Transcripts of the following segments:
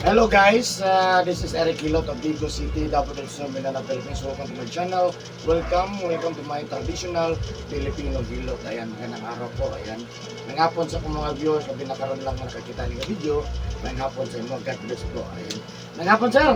Hello guys, this is Eric Hilot of Digos City, Davao del Sur, Mindanao, Philippines. Welcome to my channel. Welcome, welcome to my traditional Filipino Hilot. Ayan, magandang araw po. Ayan, nanghapon sa akong mga viewers, labi na karon lang nakakita ni video. Nanghapon sa inyo, God bless po. Ayan. Nanghapon, sir.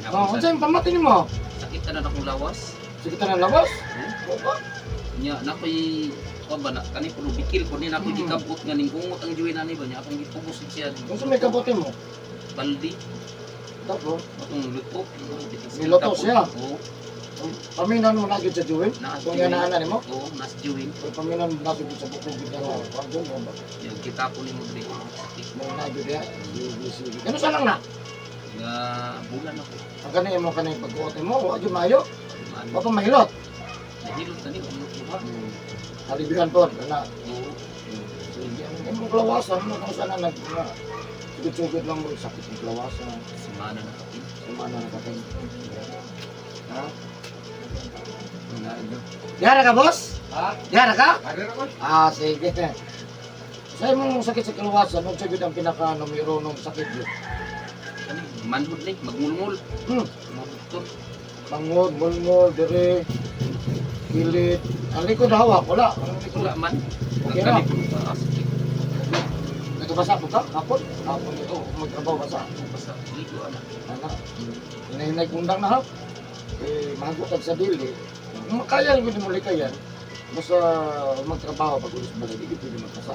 Oh, unsa yung pamati nimo? Sakit na na akong lawas. Sige ta ng lawas. Hmm? Oo ba? Nya na ko'y kuan ba na kani pulo bikil ko ni na ko'y gikabot nga ning ungot ang juwin ani ba niya akong gipugos siya. Unsa may kabote mo? Baldi. Tapos, Atong luto. Niluto siya? Oo. Paminan mo na gyud sa juwin? Naas Kung juwin. yan na nimo? Oo, nas juwin. Pero paminan na gyud sa bukog gyud na. Kuan dun, ba? Yung kita ko nimo diri. Sakit. Mo na gyud ya. Sige, sige. Kano sa lang na? Nga bulan ako. Ang kani mo kani pagkuot mo, wa gyud maayo. Ano? Wa pa mahilot. Nahilot na ni ang kuha. Halibihan po, ana. Oo. Sige, ang imong klawasan mo kung saan na nag na sugod-sugod lang mo sakit ng klawasan, Semana na kapin. sumana na kapin. Ha? Yara ka, boss? Ha? Yara ka? Ano na ko? Ah, sige. Sa imong sakit sa klawasan, unsa gyud ang pinaka numero nung sakit yun? Kani manhod ni magmulmul. Mabukton. Pangod, mulmul, dire, kilid. Ang likod hawak, wala. Ang likod. Wala man. Okay ra. Kani pulo ka sakit. Nagabasa po ka? Hapon? Hapon ito. Magtrabaho basa. Basta ligo ana. Ana. Hinahinay kundang na hap. Eh, mahagot sa dili. Kaya lang mo likayan. Basta magtrabaho pag ulis balay, di pwede magpasa.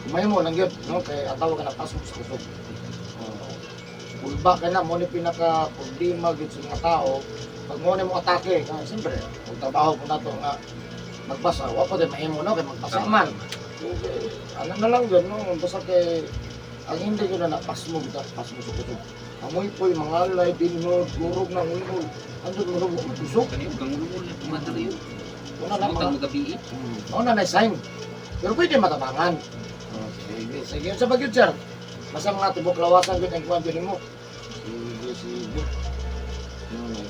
Kumayo mo lang yun, no? Kay atawa ka na pasok sa kusog. Oh. Ulba ka na, mo ni pinaka problema gyud sa mga tao. Pag mo ni mo atake, ah, siyempre, kung trabaho po nato nga magbasa, wa pa din mahimo no kay magbasa man. Okay. Ano na lang yun, no? Basta kay ang hindi ko na napasmo, kita pasmo sa kusog. Amoy po yung mga alay, dinod, gurog na ulol. Andun mo rin, kusog. Kani og gangulmul na tumadali yun. Una na Butang mga, magabi. una na sign. Pero pwede matabangan. Oh, sige, sige. Sa bagyo, sir. Basta mga tibok lawasan yun ang kuwan yun mo. Sige, sige.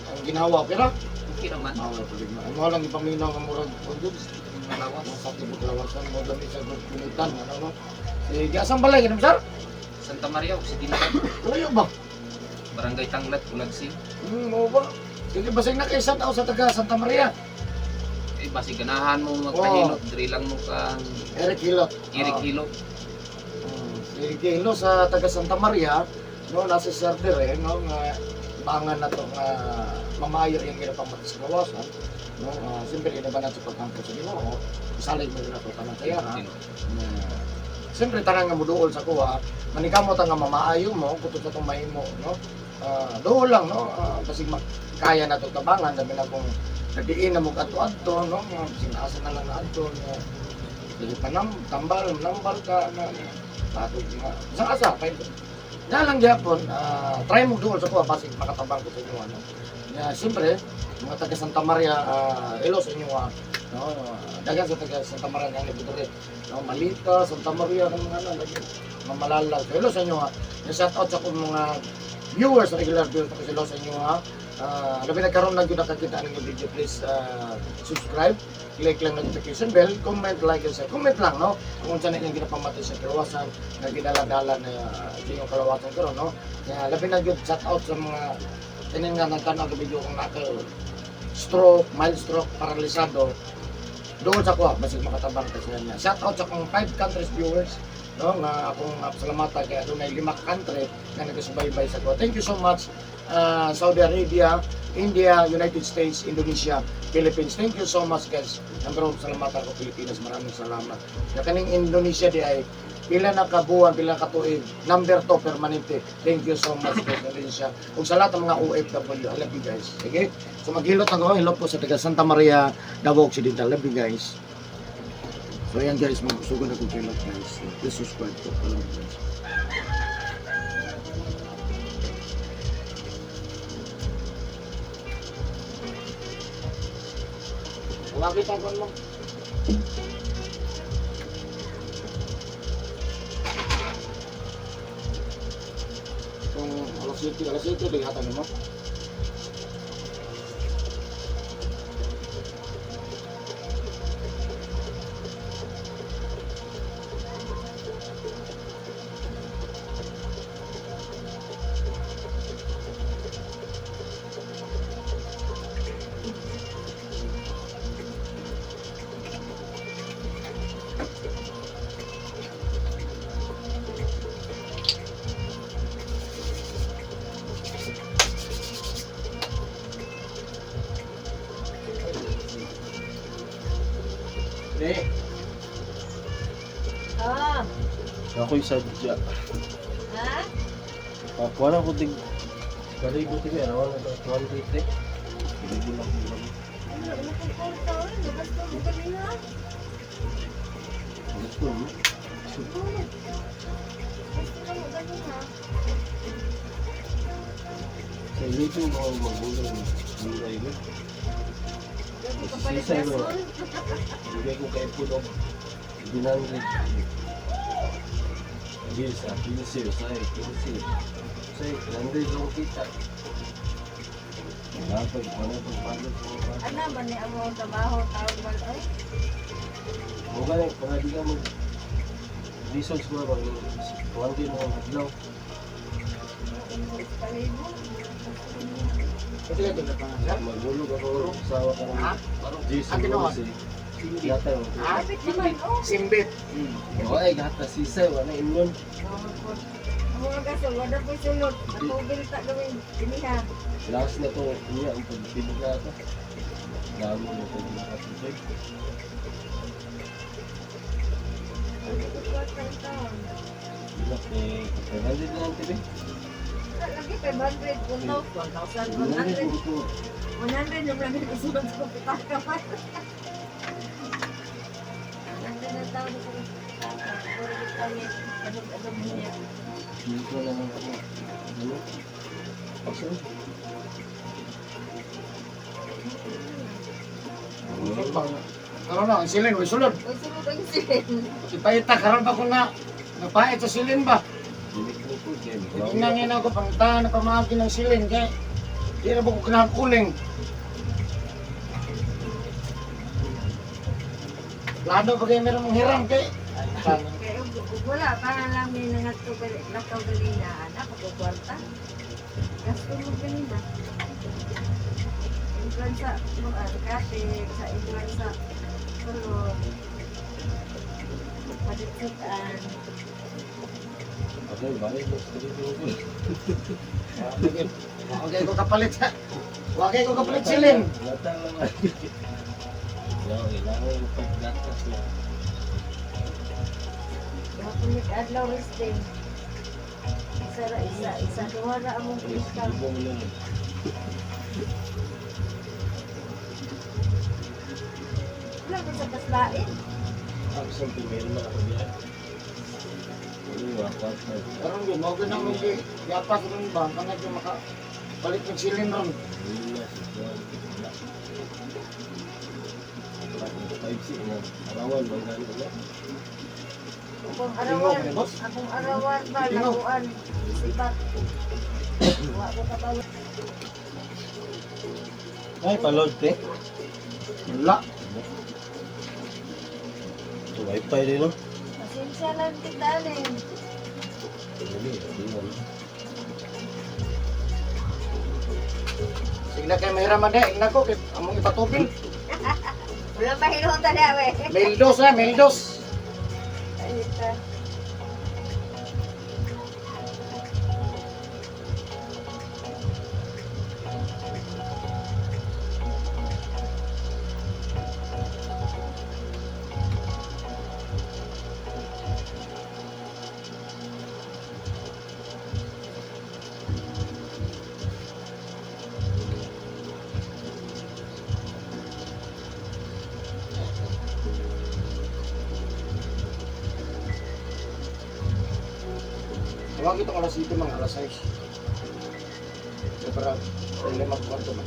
Ang ginawa, okay ra? Okay ra man. Ah, wala problema. Ang mga lang ipaminaw nga murag, kuwan yun. Mga lawas. Sa tibok lawasan mo, dami sa punitan, ano, no? Sige, asang balay, ganun, sir? Santa Maria Occidental, Layo ba? Barangay Tanglat, Kulagsi. Oo ba? Sige, basig na kay shout out sa taga Santa Maria. Eh basi ganahan mo magpahilot, diri lang mo ka Eric Hilot. Eric Ah. Hilot. Sige, hello sa taga Santa Maria, no, nasa Sir dire, no, nga bangan na to nga mamayo yung ginapamati sa kawasan, no, ah, siyempre ina ba nato pagkampo sa Ginoo, isalig mo na to tanan kaya ha. Na, siyempre tanan nga muduol sa kuha, manikamot ang nga mamaayo mo, kuto sa itong mahimo, no. Ah, duol lang, no, ah, basig kaya na to tabangan, dami na kung nagdiin na mo adto-adto, no, nga basig naasa na lang na adto, nga sige pa nam, tambal, nambal ka, na, patog nga. Sa asa, kay na lang gyapon, ah, try mo duol sa kuha basig makatabang ko sa inyo ano. Ya, siyempre, mga taga Santa Maria, ah, hello sa inyo ah. No, dagan sa taga Santa Maria nga diri. No, Malita, Santa Maria ng mga ano lagi mga Malala. So, hello sa inyo ah. Ya, shout out sa akong mga viewers, regular viewers ko, hello sa inyo ha. Ah, labi na karon lang gyud nakakita ang inyong video, please ah, subscribe, click lang notification bell, comment, like, and share. Comment lang, no? Kung unsa na inyong ginapamati sa kalawasan, nga gidala-dala na sa inyong kalawasan karon, no? Kaya labi na gyud shout out sa mga tinin nga nagtanaw og video kung naka stroke, mild stroke, paralisado. Doon sa kuha, basig makatabang kasi niya. Shout out sa akong 5 countries viewers, no, nga akong pasalamatan kay adunay lima ka country nga nagasubaybay sa ko. Thank you so much, ah, Saudi Arabia, India, United States, Indonesia, Philippines. Thank you so much guys. Number one, salamatan ko Pilipinas. Maraming salamat. Ya kaning Indonesia di ay pila na kabuwan, pila ka tuig. Number 2 permanente. Thank you so much guys Indonesia. Ug sa lahat ng mga OFW, I love you guys. Sige? So maghilot ako, hilot po sa taga Santa Maria, Davao Occidental. Love you guys. So ayan guys, magsugod ako hilot guys. Please subscribe po. I love you guys. Wala kita kon mo. Kung alas 7, alas 7, di hatag mo. Ako'y sadya. Ha? Pakuha na ko tig kalibo tig araw na to 1 3. Kalibo lang ko lang. Ano, ano kong kwarta, oy? Nagasto mo kanina. Gusto mo? Oo. Gasto mo kanina. Sa ilito mga magulang mura yun. Gabi ka palit Sisay mo. gasol. Bigay ko kay Pulog. Binangrit. Hindi sa pinsi, sa pinsi. Sa 100 lang kita. Wala pa, wala pa palot sa mga bata. Ano man ni amo ang trabaho, tawag man, oy. Mo gani, para di ka mag lisod sa mga 20 mga adlaw. Kalibo. Pwede ka doon na pa nga, sir? Magulog ako sawa ka Ha? ng G Ah, tinuod. si Gata mo. Ha? Kapit naman, oh. Simbit. Oh, ay gata sisay wala ingon. Ang mga gasol, wala po'y sulod. Natubil ta gawin. Diniha. Last na to niya ang pagpilog na ito. Damo na ito yung kapatid. Ang kwarta yung taon. Ilak eh, 500 na lang TV. Lagi 500, 1,000, 100 100. po ito. 100 yung lagi isunod sa pitaka pa. 100 na taon sa pitaka. Puro kami, adog-adog niya. Dito na lang ako. Ano? Aso? Karon na, ang silin, way sulod. Uy, sunod ang silin. Ipahita, karon pa ko na napait sa silin ba? Limit mo po. Kaya Tingnan ako, pangitahan na pamaagi ng silin, kay di na ba ko kinakuling. Plano pa kayo meron mong hiram, kay. Ay, plano. Kaya ug wala, para lang may nangadto lakaw galina, anak, ako kwarta. Gasto mo galina. Implan sa mga kape, sa implan sa tulog. Paditsutan. Okay, balik mo sa dito ko. Okay ko kapalit sa. Wagay ko kapalit silin. Gata lang. No, kailangan yung paggatas na. Gapon ni adlaw resting. Isa ra isa, isa duha ra among Ay, income. libo mo lang. Wala ko sa kaslain. Ako sa primero na ako diyan. Uy, wakas na. Karon yun, mo na mo kay yapas ron ba kang yung maka palit ng silin ron. Ayun na, si Juan. Wala. 5C na. Arawan, bang gano'n na? Akong arawan, Tingog, boss. akong arawan ba Tingog. laguan isipat. Wa ko kabaw. Ay, palod, te. Wala. Ito, wifi din, no? Pasensya lang kita rin. Dali, dali, dali. Sige na kay mahiram man ingna ko kay among ipatupil. Wala pa hinutan niya, we. Meldos ha, meldos. Ayun ka. Tawag ito alas 7 mga alas 6. Kaya para lima kwarto ba?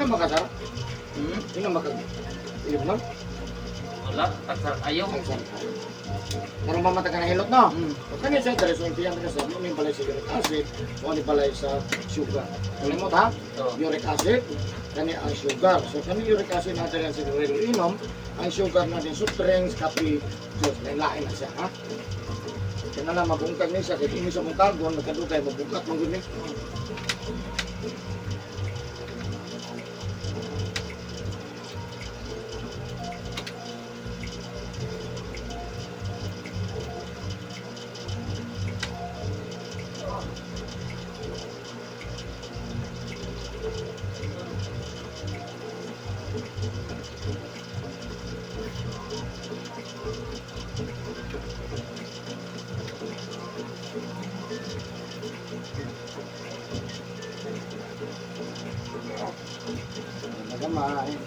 Inom ba ka, sir? Hmm? Inom ba ka? Inom na? Wala, tagsar ayaw. Ay, sir. Karong mamata ka na hilot, no? Hmm. O kani sa dere, so intiyan ka sir, mo balay sa uric acid, mo ni balay sa sugar. Kalimot ha? So, Uric acid, kani ang sugar. So kani uric acid natin ang sigarilyo inom, ang sugar natin soft drinks, kape, juice, lain na siya ha. Kaya na lang mabungkag ni siya, kaya ini sa bungkagon, magkadugay, mabungkat man gud ni. Nagamay.